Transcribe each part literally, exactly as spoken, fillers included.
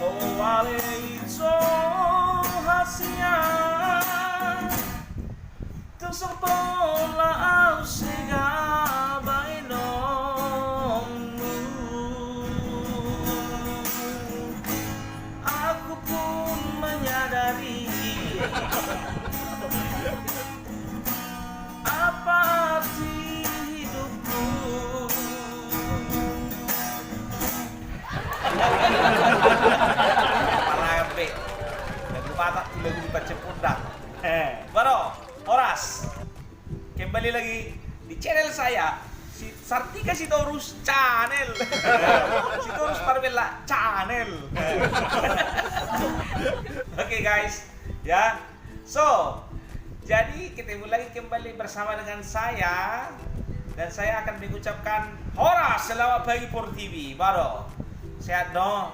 O ale inson hasian, tung so pola au sega baenonmu. Aku pun menyadari apa arti hidupku. Parah be. Lagu Batak, lagu di Pacepunda. Eh, Bro, horas. Kembali lagi di channel saya, si Sartika Sitorus Channel. Sitorus Parbella Channel. Oke, guys, ya. So, jadi ketemu lagi kembali bersama dengan saya, dan saya akan mengucapkan horas, selamat pagi Portibi, Bro. Sehat do?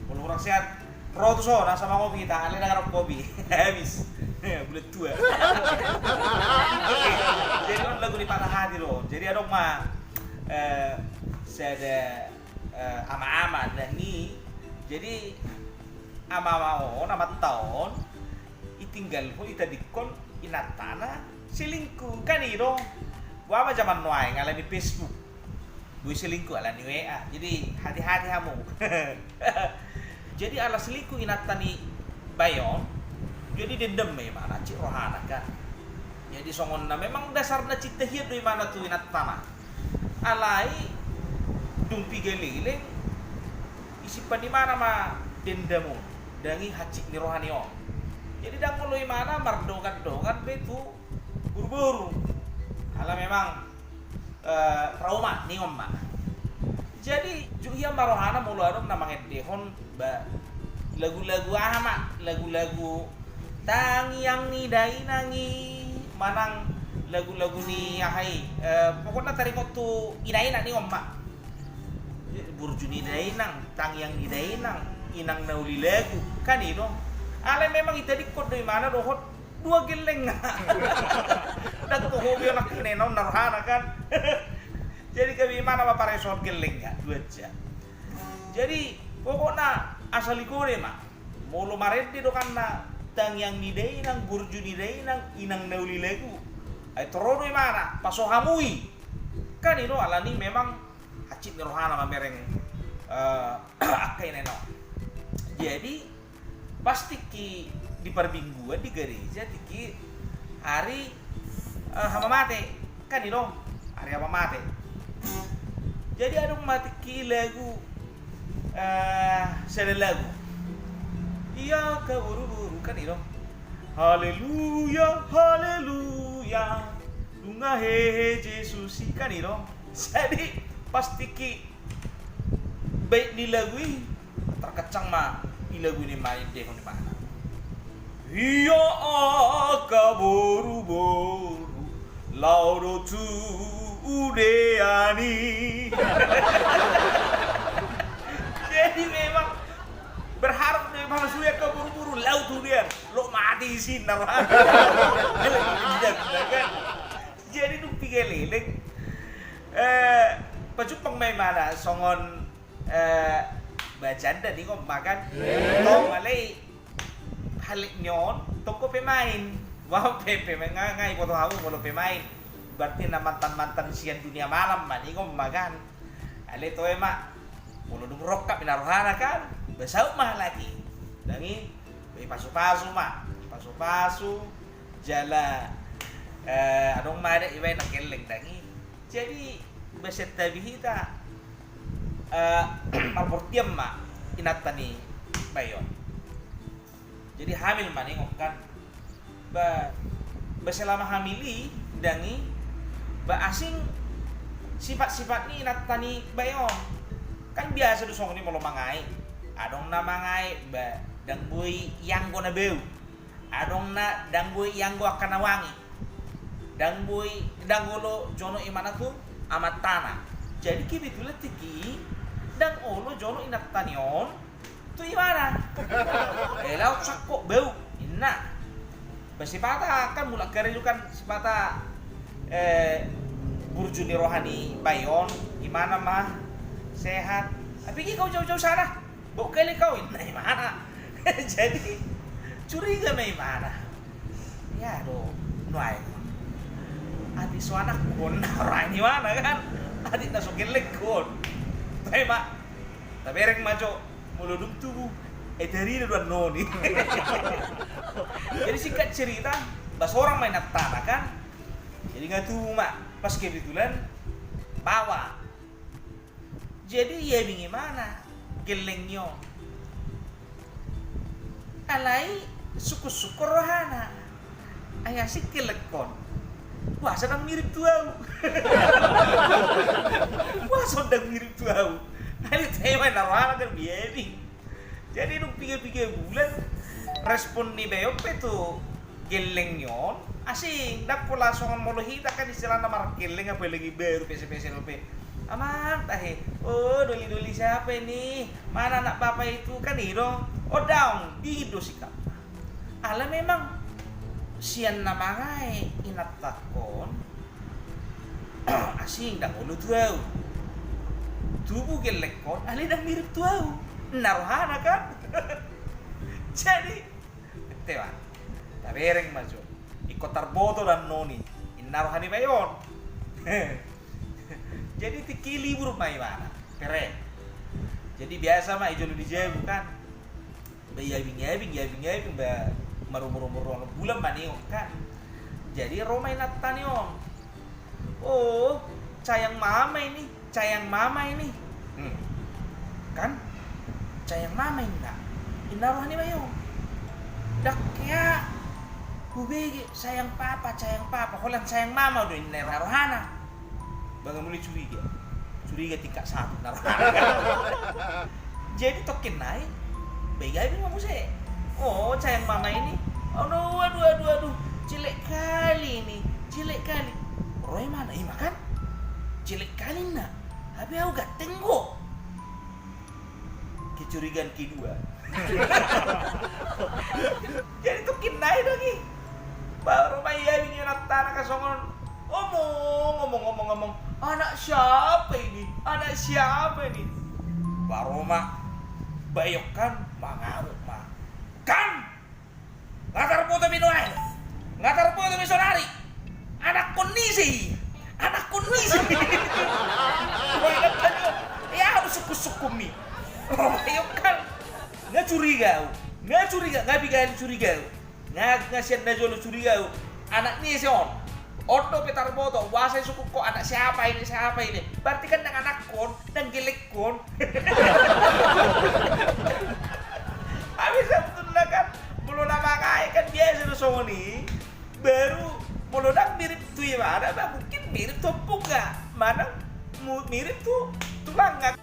Molo kurang sehat, ro tu son, asa mangopi hita, ale ndang adong kopi. Habis. Bulan tua. Oke. Jadi on lagu ni patah hati do. Jadi adong ma, eh, sada, eh, ama-ama, nah ni. Jadi ama-ama on, amanta on, itinggalhon, itadingkon inantana selingkuh, kan i do. Boha ma jaman nuaeng, alani Facebook. Boi selingkuh alani W A. Jadi hati-hati hamu. Jadi ala selingkuh inanta ni bayo on, jadi dendam ma imana, hansit rohana kan. Jadi songon na memang dasarna cinta hian do imana tu inantana. Alai dung piga leleng, isimpan imana ma dendam on, ndang i hansit ni roha ni on. Jadi ndang olo imana mardongan-dongan be tu boru-boru. Ala memang, eh, trauma, ningon ma. Jadi jut hian ma rohana molo adong na mangendehon ba lagu-lagu aha ma, lagu-lagu Tangiang ni Dainang i, manang lagu-lagu ni aha i, eh, pokokna taringot tu ina-ina, ningon ma. Burju ni Dainang, Tangiang ni Dainang, Inang na uli lagu, kan i do. Alai memang itadingkon do imana dohot dua gellengna. Ndang toho be on angka ina-ina on na rohana kan. Jadi gabe imana ma pareso on gellengna dua ja. Jadi pokokna asal i gode ma. Molo marende donganna Tangiang ni Dainang, Burju ni Dainang, Inang na uli lagu, ai toro do imana, paso hamu i. Kan i do, alani memang hansit ni rohana mamereng, eh, angka ina-ina on. Jadi pas tingki di parmingguan di gareja, tingki ari, eh, hama mate, kan i do, ari hama mate. Jadi adong ma tingki lagu, eh, sada lagu. Ia angka boru-boru, kan i do. Haleluya, haleluya. Nunga hehe Jesus i, kan i do. Jadi pas tingki bait ni lagu i, terkencang ma i lagu i, maendehon imana. Ia angka boru-boru laho do tu hudean i. Jadi memang berharap do imana sude angka boru-boru laho tu hudean, laho mate i sinna rohana. Jadi dung piga leleng, eh, pajumpang ma imana songon, eh, ba janda, ningon ma kan. Tong alai halak ni on tong ho pemain. Wah, pe-, pemain, nga, nga iboto hamu molo pemain. Berarti na mantan-mantan sian dunia malam ma, ningon ma kan. Alai toe ma, molo dung rongkap ina rohana kan, ba saut ma halak i. Ndang i, ba ipasu-pasu ma, pasu-pasu. Jala, eh, adong ma adat ibaen na gelleng, ndang i. Jadi ba santabi hita, eh, marbortian ma inanta ni bayo on. Jadi hamil ma, ningon kan. Ba, ba selama hamil i, ndang i, ba asing sifat-sifat ni inanta ni bayo on. Kan biasa do songon i molo mangae. Adong na mangae ba ndang boi ianggo na bau. Adong na ndang boi ianggo angka na wangi. Ndang boi, ndang olo jonok imana tu amantana. Jadi kebetulan tingki i ndang olo jonok inantani on tu imana. Eh, laho sangkot bau, inna. Ba sipata kan mulak karejo kan sipata, eh, burju ni roha ni bae on, imana ma sehat. Tapi ki kau jauh-jauh sana. Bau kali kau, inna imana. Jadi curiga ma imana. Ia do, nuaeng. Atik so anakkon, na roha ni imana kan. Atik na so gellengkon. Tahe ma. Tabereng ma jo, molo dung tubu. Eh, tarida do annon i. Jadi singkat cerita, ba sorang ma inantana kan. Jadi nga tubu ma, pas kebetulan baoa. Jadi iabing imana gelleng i on. Alai sungkun-sungkun rohana. Ai asing gellengkon. Boasa ndang mirip tu au. Boasa ndang mirip tu au. Alai tahe ma inna rohana kan iabing. Jadi dung piga-piga bulan, respon ni bae on pe tu gelleng i on asing, ndang pola songon molo hita kan istilahna margelleng apalagi baru pese-pese dope. Amang tahe, oh, doli-doli siapa ini? Mana anak bapak itu? Kan i do. Oh, daong, dingin do sikap. Ala memang sian na mangae inantangkon, asing ndang olo tu au. Tubu gellengkon, alai ndang mirip tu au. Inna rohana kan. Jadi, ente ma. Tabereng ma jo. Ingkon tarboto do annon i. Inna roha ni bae on. Jadi tingki i libur ma imana. Pere. Jadi biasa ma i jolo di jabu kan. Ba iabing-iabing, iabing-iabing, ba marumur-umur onom bulan ma nion kan. Jadi ro ma inantani on. Oh, sayang mama ini, sayang mama ini. Hmm. Kan? Sayang mama inna. Inna roha ni bae on. Ndang hea hubege sayang papa, sayang papa, holan sayang mama do inna rohana. Ba nga mulai curiga. Curiga tingkat satu na rohana. Jadi tongkin nai, ba iabing ma muse. Oh, sayang mama ini. Aduh, aduh, aduh, aduh. Jelek kali ini. Jelek kali. Ro imana, ima kan? Jelek kali inna. Hape au ganteng do. Kecurigaan kedua. Jadi tongkin nai do i. Ba ro ma iabing inantana kan songon, omong, omong, omong, omong. Anak siapa ini? Anak siapa ini? Ba ro ma bae on kan mangamuk ma. Kan? Nga tarboto be nuaeng. Nga tarboto be saonari. Anakkon ni ise i. Anakkon ni ise i. Oi, kan tadi, ia, au sungkun-sungkun i. Ro bae on kan. Nga curiga au. Nga curiga, nga piga hali curiga au. Nga, nga sian na jolo curiga au. Anak ni ise on. On dope tarboto, boasa isungkun ho anak siapa ini, siapa ini. Berarti kan ndang anakkon, ndang gellengkon. Habis sabotulna kan, molo na mangae kan biasa do songon i. Baru molo ndang mirip tu imana, ba mungkin mirip tu ompungna. Manang mu-, mirip tu tulangna